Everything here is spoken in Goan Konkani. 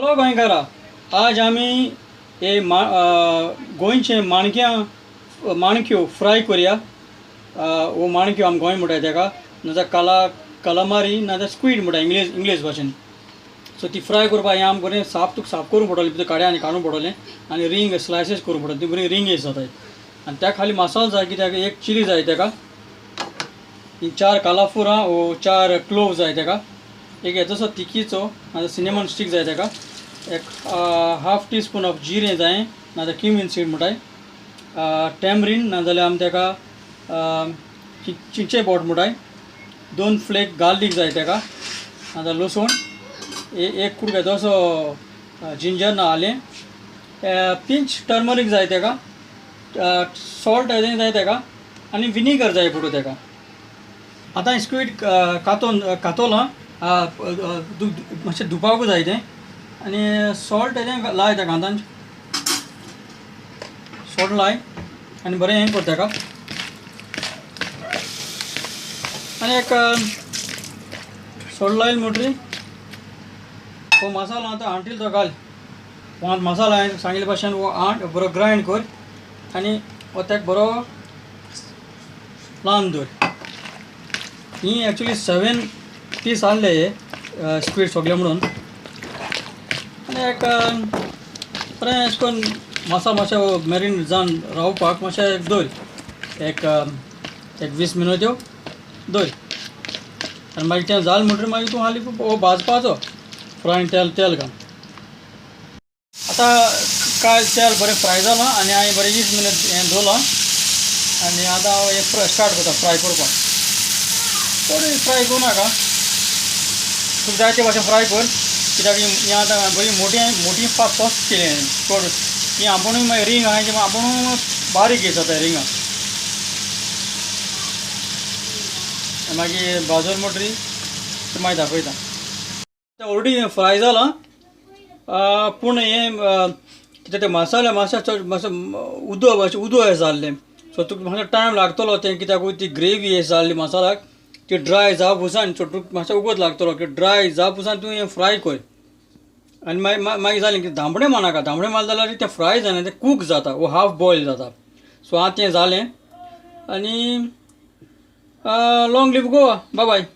हॅलो गोंयकारा, आज आमी हे गोंयचे माणक्यां माणक्यो फ्राय करुया. वो माणक्यो आमी गोंय म्हणटाय तेका, नाजाल्यार कलामारी नाजाल्यार स्क्वीड म्हणटा इंग्लीश भाशेन. सो ती फ्राय करपाक हें आमकां बरें साफ तुका साफ करूंक पडटलें, भितर काड्या आनी काडूंक पडटलें आनी रिंग स्लायसीस करूंक पडटलें, ती बरी रिंग येस जाताय. आनी त्या खाली मसालो जाय कित्याक एक चिली जाय तेका, चार कालाफुरां वो चार क्लोव जाय तेका, एक हेजो तिकीचो नाजाल्यार सिनेमन स्टीक जाय तेका, एक हाफ टी स्पून ऑफ जिरें जाय नाजाल्यार क्युमीन सीड म्हणटाय, टॅमरीन नाजाल्यार आमी तेका चिंचे बोट म्हणटाय, दोन फ्लेक गार्लीक जाय तेका नाजाल्यार लसूण, एक कुडको येदोसो जिंजर ना आलें, पिंच टर्मरीक जाय तेका, सॉल्ट हेजें जाय तेका आनी विनीगर जाय पडू तेका. आतां स्क्वीड कातोन कातोलां मातशें धुवपाकूय जाय तें आनी सॉल्ट हेजें लाय तेका, आतां सॉल्ट लाय आनी बरें हें कर तेका आनी एक सॉल्ट लायल म्हणटरी हो मसालो आतां आंटील तो घाल. हो मसालो हांवें सांगिल्ले भाशेन हो आंट बरो ग्रायंड कर आनी हो तेका बरो लावन दवर. ही एक्चुली 7 पीस आहले हे स्क्वीड सगळे म्हणून आनी एक बरें अशें करून मसालो मातशें मॅरिनेट जावन रावपाक मातशें एक दवर, एक एक 20 मिनट्यो दवर आनी मागीर तें जालें म्हणटरीर मागीर तूं हाली हो भाजपाचो फ्राय तेल तेल घाल. आतां काय तेल बरें फ्राय जालां आनी हांवें बरें 20 मिनट हें दवरलां आनी आतां हांव हें स्टार्ट करता फ्राय करपाक. चड फ्राय करूं नाका, तुका जाय ते भाशेन फ्राय कर कित्याक हें आतां बरी मोटी मोटी फर्स्ट केली हांवें चड ही आपुणूय मागीर रिंग आहाय ती आपुणूय बारीक जाता रिंगां मागीर भाजून म्हणटरी ते मागीर दाखयता. ऑलरेडी फ्राय जालां पूण हें कित्याक ते मसाले मातशे चड मातशें उदक मातशें उदक हें जाल्लें, सो तुका मातसो टायम लागतलो तें कित्याक ती ग्रेवी हें जाल्ली मसाल्याक ती ड्राय जावप वचून, सो तुका मातसो उगत लागतलो की ड्राय जावप वचून तूं हें फ्राय कर आनी मागीर मागीर जालें की धांपणें मारनाका, धांपणें मारलें जाल्यार तें फ्राय जायना, तें कूक जाता वो हाफ बॉयल जाता. सो आतां तें जालें आनी long live Goa, bye bye.